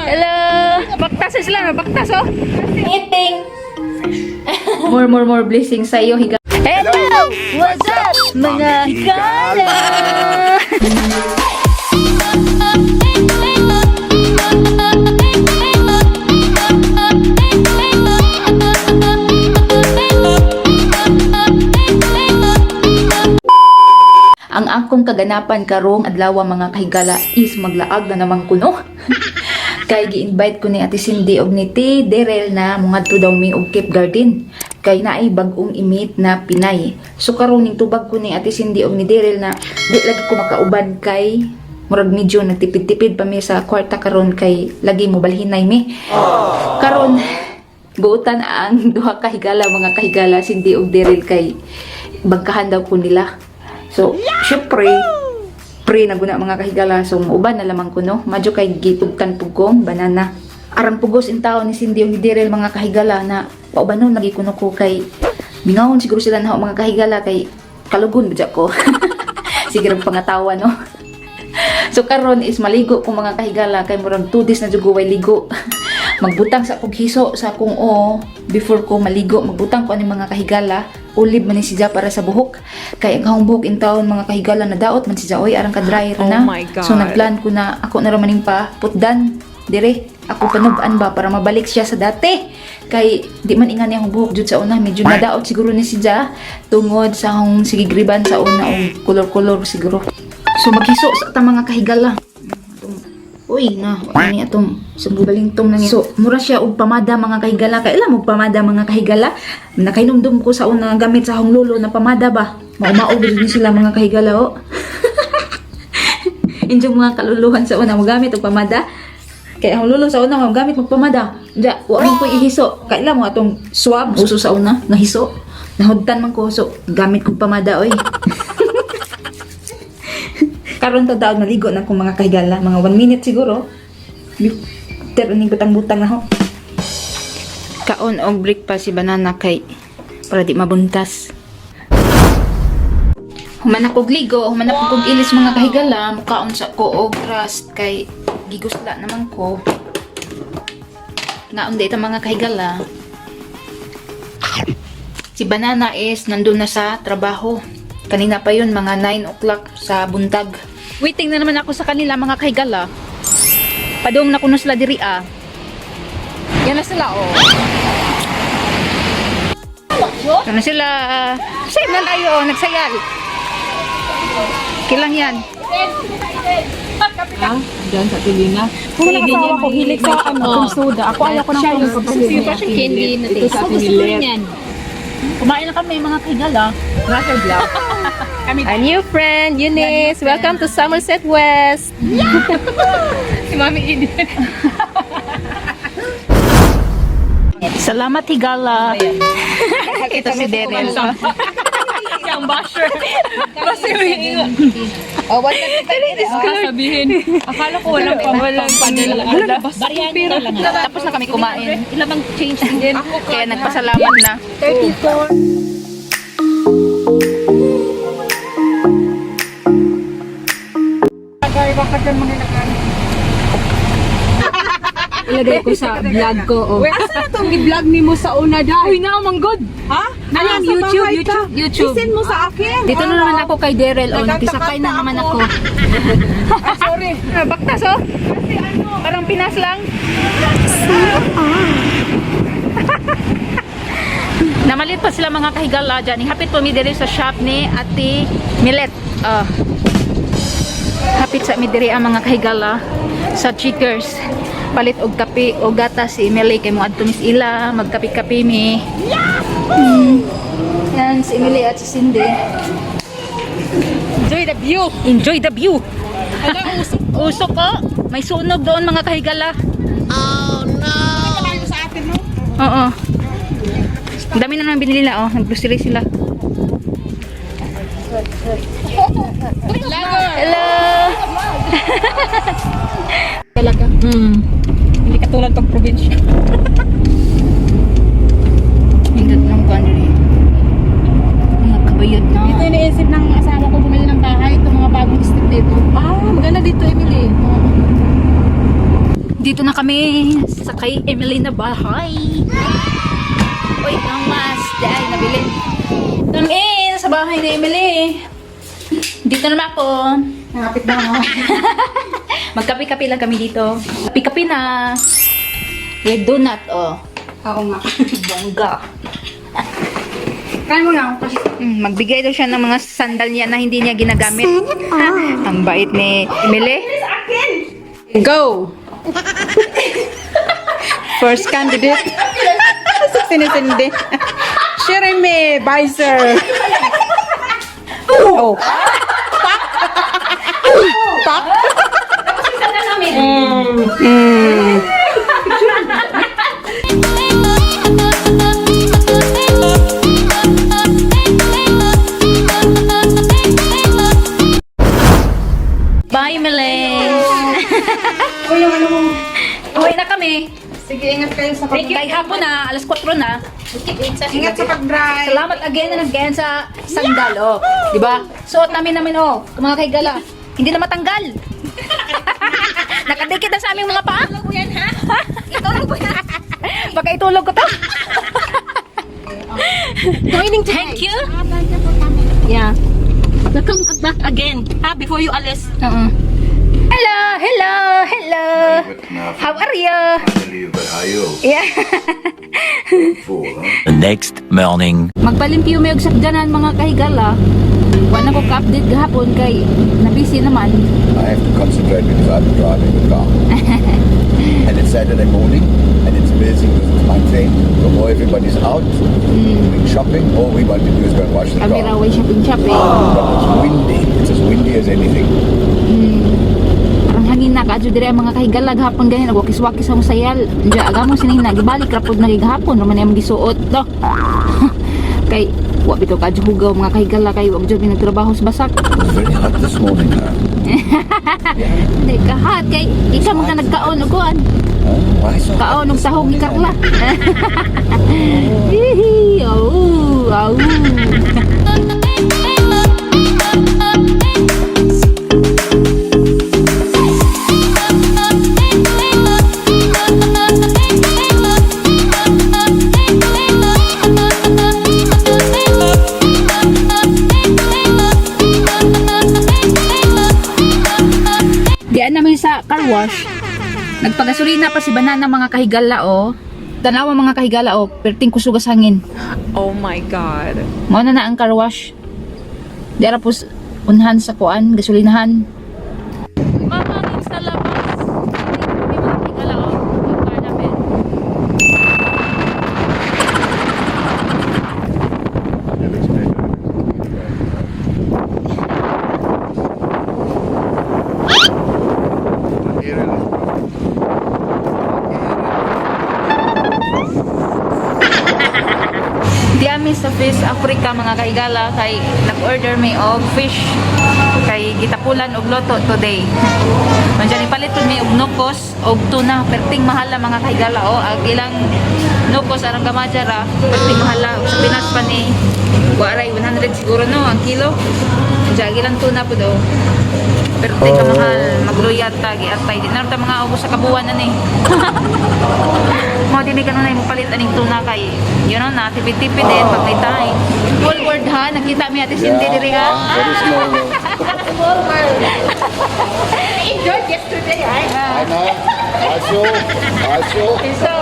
Hello! Baktas sila, baktas oh. Eating. More, more, more blessings sa iyo, higala. Hello! What's up, mga higala? Ang akong kaganapan karong adlaw, mga kahigala, is maglaag na naman kuno. Kay gi-invite ko ni Ate Cindy og ni T. Derel na mangadto daw mi og Cape Garden. Kay naay bag-ong imit na Pinay. So karon ning tubag ko ni Ate Cindy og ni Derel na di lagi ko makauban kay murag medyo nagtipid-tipid pa mi sa kwarta karon kay lagi mo balhinay mi. Karon buutan ang duha ka higala, mga kahigala, Cindy og Derel, kay bangkahan daw ko nila. So, syempre, pre na guna, mga kahigala. So, muuban na lamang ko, no? Madyo kay gitugtan pug kong banana. Arang pugos in taon ni Cindy og ni Derel, mga kahigala, na paubanon lagi kuno ko kay bingawon siguro sila na mga kahigala kay kalugon ba ko. Sige rang pangatawa, no? So karon is maligo ko, mga kahigala, kay murag 2 days na jud ko way ligo. Magbutang sa kog hiso sa akong o before ko maligo, magbutang ko ani, mga kahigala. Olive man ni siya para sa buhok. Kay ang akong buhok in taon, mga kahigala, na daot man siya oy, arang ka dryer Oh na. my God. So nagplan ko na ako na ra maning pa putdan dire ako panuban ba para mabalik siya sa dati. Kay di man ingani akong buhok jud sa una, medyo nadaot siguro ni siya tungod sa akong sige griban sa una og color-color siguro. So maghiso sa ta, mga kahigala. Uy, na, ani atong sububalingtong na niya. So, mura siya og pamada, mga kahigala. Kay alam mo pamada, mga kahigala. Nakahinumdum ko sa una gamit sa akong lolo na pamada ba. Maumao gud ni sila, mga kahigala oh. Inyong mga kaluluhan sa una mogamit og pamada. Kay ang lolo sa una mogamit magpamada. Diya, wa man ko ihiso. Kay alam mo atong swab uso sa una nga hiso. Nahudtan man ko, so gamit kog pamada oy. Karon ta daw maligo na kong, mga kahigala, mga 1 minute siguro. Pero ning butang-butang na ho. Kaon og breakfast si banana kay para di mabuntas. Human ako og ligo, human ako og ilis, mga kahigala, mukaon sa ko og crust kay gigusla naman ko. Ngaon di ita, mga kahigala. Si Banana is nandun na sa trabaho. Kanina pa yun, mga 9 o'clock sa buntag. Waiting na naman ako sa kanila, mga kahigala. Padung na kuno sila diri ah. Yan na sila oh. Yan na sila. Same na tayo oh, nagsayal. Kilang yan. Diyan sa Tilina. Kung nakasawa ko, hilig sa ano, cream soda. Ako ayaw ko ng cream soda. Candy na Ito sa Tinilet. Kumain na kami, mga kahigala. Nasa vlog. A new friend, Eunice. Welcome to Somerset West. Si Mami Eden. Salamat, higala. Ito si Derel. Ang basher. Kasi Oh, what na sabihin. Akala ko walang walang padala. Pero Tapos na kami kumain. Ilamang change din. Kaya nagpasalamat na. 34. Ilagay ko sa vlog ko. Oh. Wait, asa na itong i-vlog ni mo sa una dahil? Uy, na, manggod. Ha? Ayan, Nasa YouTube, bahay ka. YouTube, YouTube. I-send mo sa akin. Dito na naman ako kay Derel. Oh, nakisakay na naman ako. Ay, sorry. Baktas oh. Parang Pinas lang. Namalit pa sila, mga kahigala dyan. Hapit po mi diri sa shop ni Ate Milet. Ah. Hapit sa mi diri ang mga kahigala sa Cheekers. Palit og kape o gatas si Emily kay mo adto mis ila magkape-kape mi. Yan si Emily at si Cindy. Enjoy the view. Enjoy the view. Usok ko. May sunog doon, mga kahigala. Oh no. sa atin, no? Oo. Ang dami na naman binili na oh. Nag-grocery sila. Hello. Talaga. Hindi katulad pag probinsya. Hindot ng country. Mga kabayot na. Ito iniisip ng asawa ko bumili ng bahay. Itong mga bagong street dito. Ah, maganda dito, Emily. Dito na kami sa kay Emily na bahay. Uy, ang mas. Di ay, nabilin. Come in sa bahay ni Emily. Dito naman ako. Nangapit na ako. Magkape-kape lang kami dito. Kape-kape na. With donut, oh. Ako nga. Bongga. Kain mo na ako kasi. Magbigay daw siya ng mga sandal niya na hindi niya ginagamit. Ang bait ni Emily. Go! First candidate. Sinisindi. Jeremy Beiser. Oh. Pak. Pak. Bye, Emily. Uy, yung ano mo. Uwi na kami. Sige, ingat kayo sa pag- Kay hapon na, alas 4 na. Ingat sa pag-drive. Salamat again and again sa sandal, oh. 'Di ba? Suot namin namin, oh, mga kaigala. Hindi na matanggal. Nakadikit na sa aming mga paa. Itulog mo yan, ha? Itulog mo yan. Baka itulog ko to. Joining Thank you. Yeah. Welcome back again. Ha, before you alis. Oo. Hello, hello, hello. How are you? But how you? Yeah. Fool, huh? The next morning. Magpalimpyo may og sakyanan, mga kahigala. Wala ko ka-update gahapon kay nabisi naman. I have to concentrate because I'm driving the car. And it's Saturday morning and it's busy because it's month end. So all everybody's out doing shopping. All we want to do is go and wash the Kami car. ra way shopping shopping. But it's windy. It's as windy as anything. Ang hangin na kaadyo dire ang mga kahigala gahapon ganin nagwakis-wakis ang sayal. Diya aga mo sining nagibalik ra pod na gahapon raman ang gisuot to. Kay wa bitaw kaadyo hugaw, mga kahigala, kay wa jud mi nagtrabaho sa basak. It's very hot this morning, huh? Hindi kahat kay ikaw man ka nagkaon og kuan. Huh? Why so hot Kaon og this sahog ni morning? Carla. Hihi, au, au. Diyan namin sa car wash. Nagpagasolina pa si Banana, mga kahigala, oh. Tanawa, mga kahigala, oh, perting kusugas hangin. Oh my God. Mao na na ang car wash. Diara po unhan sa kuan, gasolinahan. Mamangin sa labas. May mga kahigala oh, yung car namin. Di ami sa Fish Africa, mga kaigala, kay nag-order may og fish kay gitapulan og loto today. Mandiyan ipalit pud may og nukos og tuna, perting mahala, mga kaigala, oh. Ang ilang nukos arang gamaja ra, perting mahala. Sa Pinas pa ni waray 100 siguro no ang kilo. Diyan ang ilang tuna pud oh. Perting ka mahal, magluyat ta giatay di na ta mga ubos sa kabuan na ni. Mo dinhi kanunay mo palit aning tuna kay na tipid-tipid din pag may time. Full word ha, nakita mi Ate Cindy diri ha. Very small. Small world. I enjoyed yesterday, right? I know. I saw. I saw. So,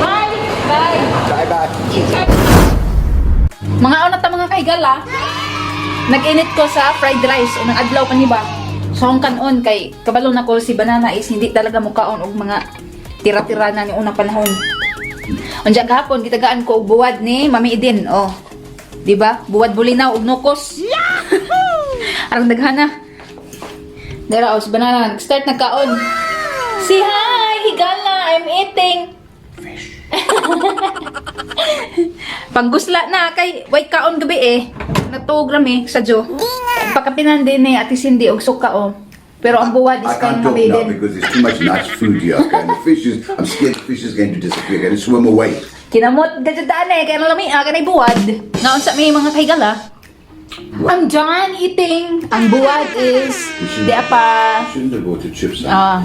bye. Bye. Bye bye. Mga una ta, mga kahigala. Nag-init ko sa fried rice unang adlaw pa ni ba. So ang kanon kay kabalo na ko si Banana is hindi talaga mukaon og mga tira-tira na ni unang panahon. Unya gahapon gitagaan ko og buwad ni Mami Eden, oh. Di ba? Buwad bulinaw og nukos. Yahoo! Arang daghana. Dara oh, si Banana start nagkaon. Say hi, higala, I'm eating. Panggusla na kay way kaon gabi eh. Natuog rami sa jo. Pakapinan din ni Ate Cindy og suka oh. Pero ang buwad is I kay can't talk Mami now din. because there's too much nice food here. Okay? And the fish is, I'm scared the fish is going to disappear, going to swim away. Kinamot gadyo daan eh kay ano lami ah kanay buwad. Naunsa may mga kahigala. I'm done eating. Ang buwad is di pa. We shouldn't have bought the chips. Huh? Ah.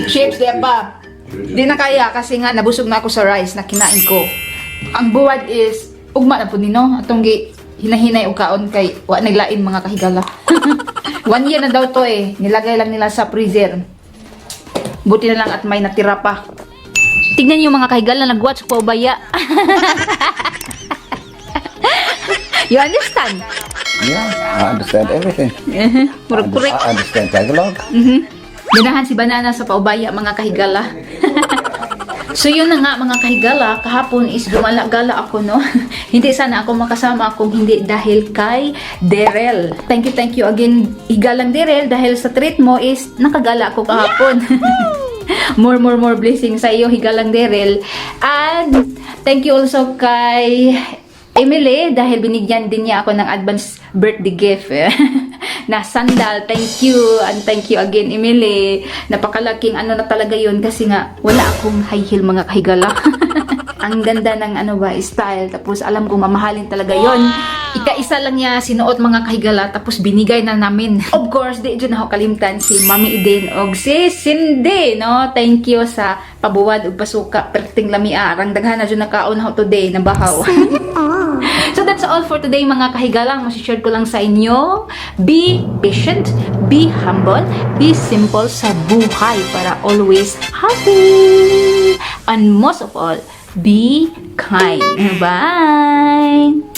Chips di pa. Di na kaya kasi nga nabusog na ako sa rice na kinain ko. Ang buwad is ugma na pud ni, no. Atong gi hinahinay og kaon kay wa naglain, mga kahigala. One year na daw to eh. Nilagay lang nila sa freezer. Buti na lang at may natira pa. Tignan niyo, mga kahigala, nag-watch ko baya. You understand? Yeah, I understand everything. Murag correct. I understand Tagalog. Ganahan si Banana sa paubaya, mga kahigala. So yun na nga, mga kahigala, kahapon is gumala-gala ako, no? Hindi sana ako makasama kung hindi dahil kay Derel. Thank you again, Higalang Derel, dahil sa treat mo is nakagala ako kahapon. More, more, more blessings sa iyo, Higalang Derel. And thank you also kay Emily dahil binigyan din niya ako ng advance birthday gift na sandal. Thank you and thank you again, Emily. Napakalaking ano na talaga yun kasi nga wala akong high heel, mga kahigala. Ang ganda ng ano ba, style. Tapos alam ko mamahalin talaga yon. Ika-isa lang niya sinuot, mga kahigala, tapos binigay na namin. Of course, di jud ako kalimtan si Mami Eden og si Cindy, no? Thank you sa pabuwad ug pasuka. Perting lamia. Arang daghan na jud nakaon ako today, nabahaw. So that's all for today, mga kahigalang. Masishare ko lang sa inyo. Be patient, be humble, be simple sa buhay para always happy. And most of all, be kind. Bye!